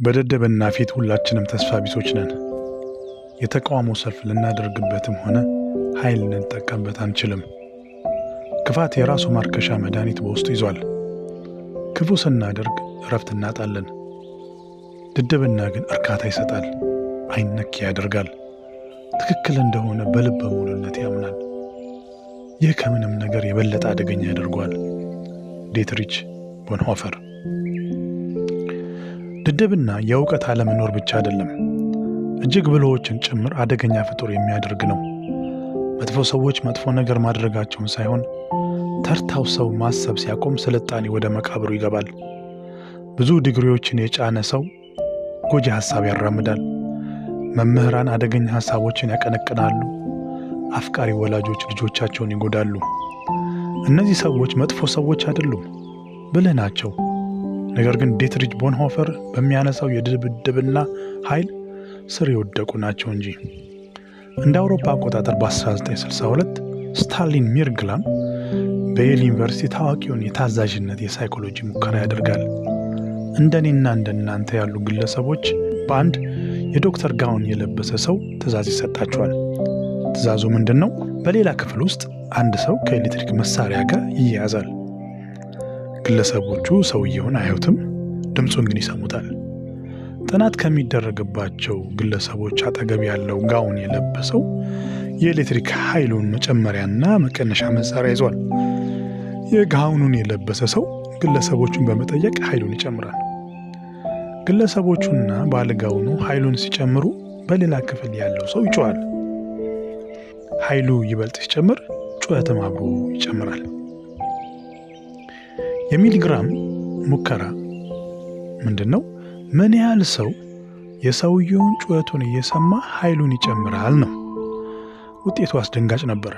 በደደብና ፊት ሁላችንም ተስፋ ቢሶች ነን። የተቃውሞ ሰልፍ ልናደርግበትም ሆነ ኃይል ልንጠቀምበት አንችልም። ክፋት የራሱ ማርከሻ መድኃኒት በውስጡ ይዟል። ክፉ ስናደርግ እረፍት እናጣለን። ድድብና ግን እርካታ ይሰጣል፣ አይነኬ ያደርጋል። ትክክል እንደሆነ በልበ ሙሉነት ያምናል። ይህ ከምንም ነገር የበለጠ አደገኛ ያደርገዋል። ዴትሪች ቦንሆፈር። ድድብና የእውቀት አለመኖር ብቻ አይደለም፣ እጅግ ብልሆችን ጭምር አደገኛ ፍጡር የሚያደርግ ነው። መጥፎ ሰዎች መጥፎ ነገር ማድረጋቸውን ሳይሆን ተርታው ሰው ማሰብ ሲያቆም ስልጣኔ ወደ መቃብሩ ይገባል። ብዙ ዲግሪዎችን የጫነ ሰው ጎጂ ሐሳብ ያራምዳል። መምህራን አደገኛ ሐሳቦችን ያቀነቅናሉ። አፍቃሪ ወላጆች ልጆቻቸውን ይጎዳሉ። እነዚህ ሰዎች መጥፎ ሰዎች አይደሉም፣ ብልህ ናቸው። ነገር ግን ዴትሪች ቦንሆፈር በሚያነሳው የድብድብና ኃይል ስር የወደቁ ናቸው እንጂ። እንደ አውሮፓ አቆጣጠር በ1962 ስታንሊ ሚልግራም በዬል ዩኒቨርሲቲ ታዋቂውን የታዛዥነት የሳይኮሎጂ ሙከራ ያደርጋል። እንደኔና እንደናንተ ያሉ ግለሰቦች በአንድ የዶክተር ጋውን የለበሰ ሰው ትዕዛዝ ይሰጣቸዋል። ትዕዛዙ ምንድን ነው? በሌላ ክፍል ውስጥ አንድ ሰው ከኤሌክትሪክ መሳሪያ ጋር ይያያዛል። ግለሰቦቹ ሰውየውን አያዩትም፣ ድምፁን ግን ይሰሙታል። ጥናት ከሚደረግባቸው ግለሰቦች አጠገብ ያለው ጋውን የለበሰው የኤሌክትሪክ ኃይሉን መጨመሪያና መቀነሻ መሳሪያ ይዟል። የጋውኑን የለበሰ ሰው ግለሰቦቹን በመጠየቅ ኃይሉን ይጨምራል። ግለሰቦቹና ባለጋውኑ ኃይሉን ሲጨምሩ በሌላ ክፍል ያለው ሰው ይጮኻል። ኃይሉ ይበልጥ ሲጨምር ጩኸትም አብሮ ይጨምራል። የሚልግራም ሙከራ ምንድን ነው? ምን ያህል ሰው የሰውየውን ጩኸቱን እየሰማ ኃይሉን ይጨምራል ነው። ውጤቱ አስደንጋጭ ነበረ።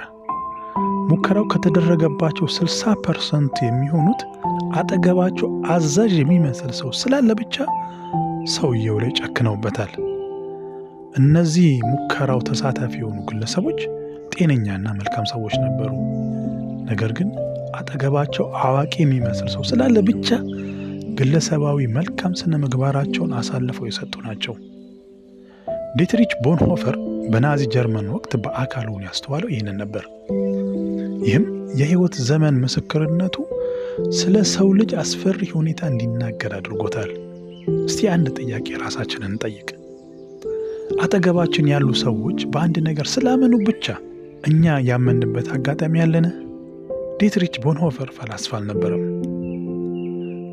ሙከራው ከተደረገባቸው 60% የሚሆኑት አጠገባቸው አዛዥ የሚመስል ሰው ስላለ ብቻ ሰውየው ላይ ጨክነውበታል። እነዚህ ሙከራው ተሳታፊ የሆኑ ግለሰቦች ጤነኛና መልካም ሰዎች ነበሩ። ነገር ግን አጠገባቸው አዋቂ የሚመስል ሰው ስላለ ብቻ ግለሰባዊ መልካም ስነ ምግባራቸውን አሳልፈው የሰጡ ናቸው። ዴትሪች ቦንሆፈር በናዚ ጀርመን ወቅት በአካል ሆኖ ያስተዋለው ይህንን ነበር። ይህም የሕይወት ዘመን ምስክርነቱ ስለ ሰው ልጅ አስፈሪ ሁኔታ እንዲናገር አድርጎታል። እስቲ አንድ ጥያቄ ራሳችንን እንጠይቅ። አጠገባችን ያሉ ሰዎች በአንድ ነገር ስላመኑ ብቻ እኛ ያመንበት አጋጣሚ ያለን? ዴትሪች ቦንሆፈር ፈላስፋ አልነበረም።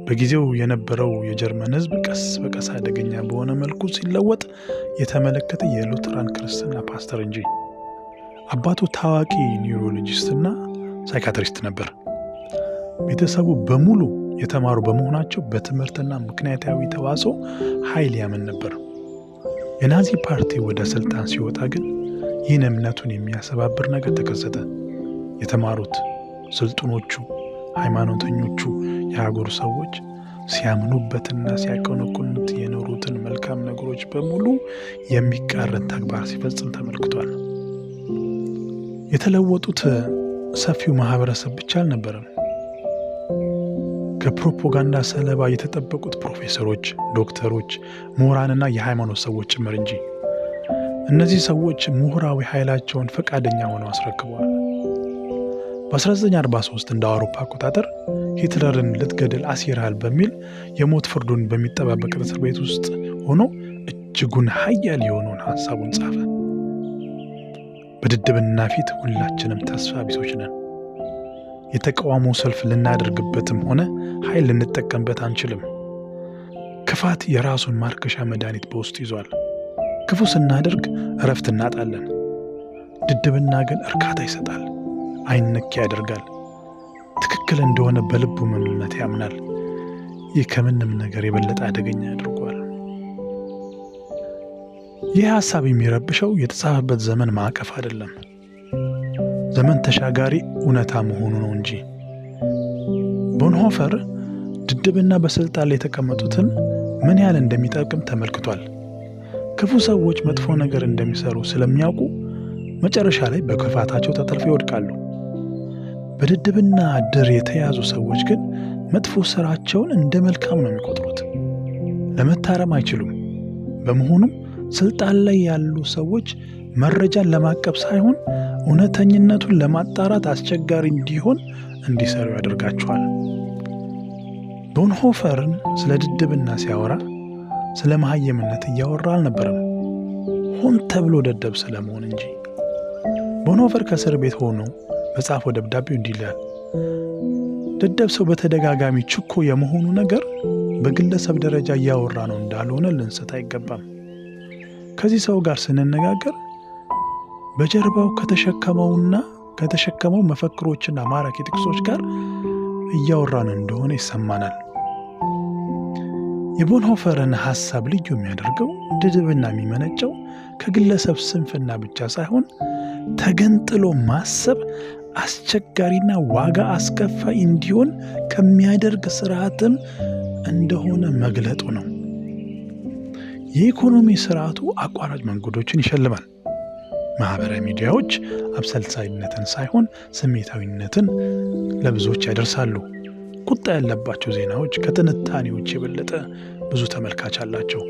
በጊዜው የነበረው የጀርመን ሕዝብ ቀስ በቀስ አደገኛ በሆነ መልኩ ሲለወጥ የተመለከተ የሉተራን ክርስትና ፓስተር እንጂ። አባቱ ታዋቂ neurologist ና psychiatrist ነበር። ቤተሰቡ በሙሉ የተማሩ በመሆናቸው በትምህርትና ምክንያታዊ ተዋጽኦ ኃይል ያምን ነበር። የናዚ ፓርቲ ወደ ስልጣን ሲወጣ ግን ይህን እምነቱን የሚያሰባብር ነገር ተከሰተ። የተማሩት ስልጡኖቹ፣ ሃይማኖተኞቹ የሀገሩ ሰዎች ሲያምኑበትና ሲያቀነቅኑት የኖሩትን መልካም ነገሮች በሙሉ የሚቃረን ተግባር ሲፈጽም ተመልክቷል። የተለወጡት ሰፊው ማህበረሰብ ብቻ አልነበረም። ከፕሮፓጋንዳ ሰለባ የተጠበቁት ፕሮፌሰሮች፣ ዶክተሮች፣ ምሁራንና የሃይማኖት ሰዎች ጭምር እንጂ። እነዚህ ሰዎች ምሁራዊ ኃይላቸውን ፈቃደኛ ሆነው አስረክበዋል። በ1943 እንደ አውሮፓ አቆጣጠር ሂትለርን ልትገድል አሲረሃል በሚል የሞት ፍርዱን በሚጠባበቅ እስር ቤት ውስጥ ሆኖ እጅጉን ኃያል የሆነውን ሐሳቡን ጻፈ። በድድብና ፊት ሁላችንም ተስፋ ቢሶች ነን። የተቃውሞ ሰልፍ ልናደርግበትም ሆነ ኃይል ልንጠቀምበት አንችልም። ክፋት የራሱን ማርከሻ መድኃኒት በውስጡ ይዟል። ክፉ ስናደርግ እረፍት እናጣለን። ድድብና ግን እርካታ ይሰጣል፣ አይነኬ ያደርጋል። ትክክል እንደሆነ በልቡ ሙሉነት ያምናል። ይህ ከምንም ነገር የበለጠ አደገኛ ያደርገዋል። ይህ ሐሳብ የሚረብሸው የተጻፈበት ዘመን ማዕቀፍ አይደለም፣ ዘመን ተሻጋሪ እውነታ መሆኑ ነው እንጂ። ቦንሆፈር ድድብና በስልጣን ላይ የተቀመጡትን ምን ያህል እንደሚጠቅም ተመልክቷል። ክፉ ሰዎች መጥፎ ነገር እንደሚሰሩ ስለሚያውቁ መጨረሻ ላይ በክፋታቸው ተጠልፈው ይወድቃሉ። በድድብና ድር የተያዙ ሰዎች ግን መጥፎ ስራቸውን እንደ መልካም ነው የሚቆጥሩት። ለመታረም አይችሉም። በመሆኑም ስልጣን ላይ ያሉ ሰዎች መረጃን ለማቀብ ሳይሆን እውነተኝነቱን ለማጣራት አስቸጋሪ እንዲሆን እንዲሰሩ ያደርጋቸዋል። ቦንሆፈርን ስለ ድድብና ሲያወራ ስለ መሐይምነት እያወራ አልነበረም፣ ሆን ተብሎ ደደብ ስለመሆን እንጂ። ቦንሆፈር ከእስር ቤት ሆኖ በጻፈው ደብዳቤው እንዲህ ይላል። ደደብ ሰው በተደጋጋሚ ችኮ የመሆኑ ነገር በግለሰብ ደረጃ እያወራ ነው እንዳልሆነ ልንስት አይገባም። ከዚህ ሰው ጋር ስንነጋገር በጀርባው ከተሸከመው መፈክሮችና ማራኪ ጥቅሶች ጋር እያወራን እንደሆነ ይሰማናል። የቦንሆፈርን ሐሳብ ልዩ የሚያደርገው ድድብና የሚመነጨው ከግለሰብ ስንፍና ብቻ ሳይሆን ተገንጥሎ ማሰብ አስቸጋሪና ዋጋ አስከፋይ እንዲሆን ከሚያደርግ ስርዓትም እንደሆነ መግለጡ ነው። የኢኮኖሚ ስርዓቱ አቋራጭ መንገዶችን ይሸልማል። ማህበራዊ ሚዲያዎች አብሰልሳይነትን ሳይሆን ስሜታዊነትን ለብዙዎች ያደርሳሉ። ቁጣ ያለባቸው ዜናዎች ከትንታኔዎች የበለጠ ብዙ ተመልካች አላቸው።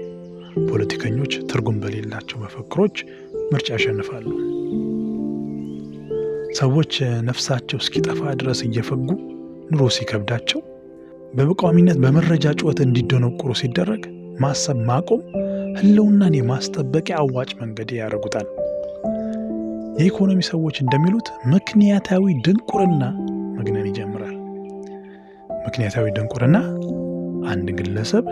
ፖለቲከኞች ትርጉም በሌላቸው መፈክሮች ምርጫ ያሸንፋሉ። ሰዎች ነፍሳቸው እስኪጠፋ ድረስ እየፈጉ ኑሮ ሲከብዳቸው በቋሚነት በመረጃ ጩኸት እንዲደነቁሩ ሲደረግ ማሰብ ማቆም ሕልውናን የማስጠበቂያ አዋጭ መንገድ ያደርጉታል። የኢኮኖሚ ሰዎች እንደሚሉት ምክንያታዊ ድንቁርና መግነን ይጀምራል። ምክንያታዊ ድንቁርና አንድ ግለሰብ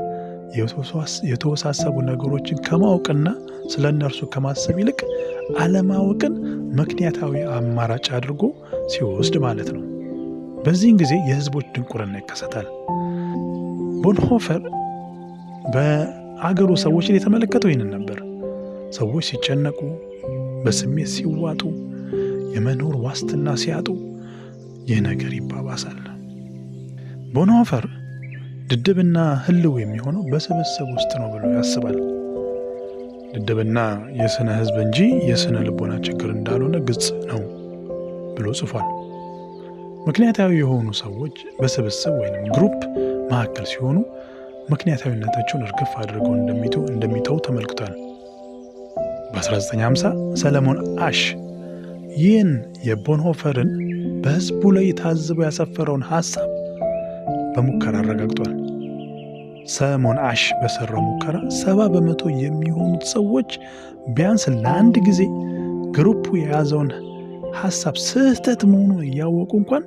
የተወሳሰቡ ነገሮችን ከማወቅና ስለ እነርሱ ከማሰብ ይልቅ አለማወቅን ምክንያታዊ አማራጭ አድርጎ ሲወስድ ማለት ነው። በዚህን ጊዜ የህዝቦች ድንቁርና ይከሰታል። ቦንሆፈር በአገሩ ሰዎችን የተመለከተው ይህንን ነበር። ሰዎች ሲጨነቁ፣ በስሜት ሲዋጡ፣ የመኖር ዋስትና ሲያጡ ይህ ነገር ይባባሳል። ቦንሆፈር ድድብና ህልው የሚሆነው በስብስብ ውስጥ ነው ብሎ ያስባል። ድድብና የስነ ህዝብ እንጂ የስነ ልቦና ችግር እንዳልሆነ ግልጽ ነው ብሎ ጽፏል። ምክንያታዊ የሆኑ ሰዎች በስብስብ ወይም group መካከል ሲሆኑ ምክንያታዊነታቸውን እርግፍ አድርገው እንደሚተው ተመልክቷል። በ1950 ሰለሞን አሽ ይህን የቦንሆፈርን በህዝቡ ላይ ታዝቦ ያሰፈረውን ሐሳብ በሙከራ አረጋግጧል። ሰለሞን አሽ በሰራው ሙከራ 70% የሚሆኑት ሰዎች ቢያንስ ለአንድ ጊዜ group ኡ የያዘውን ሐሳብ ስህተት መሆኑን እያወቁ እንኳን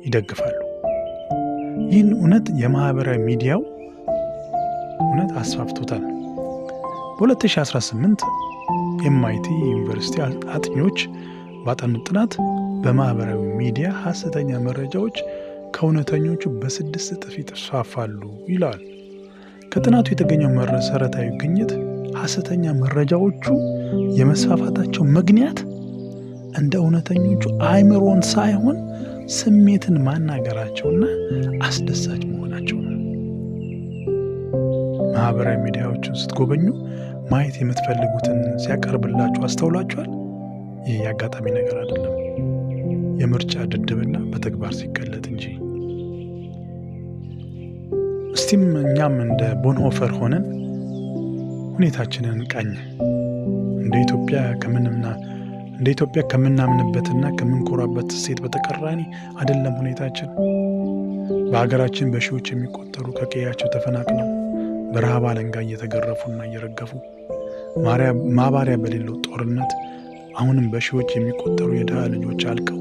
ይደግፋሉ። ይህን እውነት የማህበራዊ ሚዲያው እውነት አስፋፍቶታል። በ2018 MIT ዩኒቨርሲቲ አጥኚዎች ባጠኑት ጥናት በማህበራዊ ሚዲያ ሐሰተኛ መረጃዎች ከእውነተኞቹ በ6 እጥፍ ይስፋፋሉ ይለዋል። ከጥናቱ የተገኘው መሰረታዊ ግኝት ሐሰተኛ መረጃዎቹ የመስፋፋታቸው ምክንያት እንደ እውነተኞቹ አእምሮን ሳይሆን ስሜትን ማናገራቸውና አስደሳች መሆናቸው ነው። ማህበራዊ ሚዲያዎችን ስትጎበኙ ማየት የምትፈልጉትን ሲያቀርብላችሁ አስተውላችኋል? ይህ የአጋጣሚ ነገር አይደለም፣ የምርጫ ድድብና በተግባር ሲገለጥ እንጂ። እስቲም እኛም እንደ ቦንሆፈር ሆነን ሁኔታችንን ቃኝ። እንደ ኢትዮጵያ ከምናምንበትና ከምንኮራበት እሴት በተቃራኒ አይደለም ሁኔታችን። በሀገራችን በሺዎች የሚቆጠሩ ከቀያቸው ተፈናቅለው በረሃብ አለንጋ እየተገረፉና እየረገፉ ማባሪያ በሌለው ጦርነት አሁንም በሺዎች የሚቆጠሩ የድሃ ልጆች አልቀው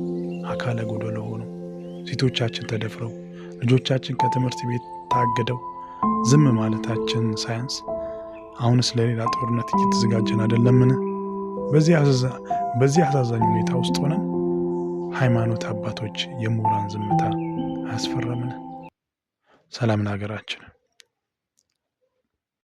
አካለ ጎደሎ ሆነው፣ ሴቶቻችን ተደፍረው፣ ልጆቻችን ከትምህርት ቤት ታግደው ዝም ማለታችን ሳያንስ አሁንስ ለሌላ ጦርነት እየተዘጋጀን አይደለምን? በዚህ አሳዛኝ ሁኔታ ውስጥ ሆነን ሃይማኖት አባቶች የምሁራን ዝምታ አያስፈራምን? ሰላም ለሀገራችን።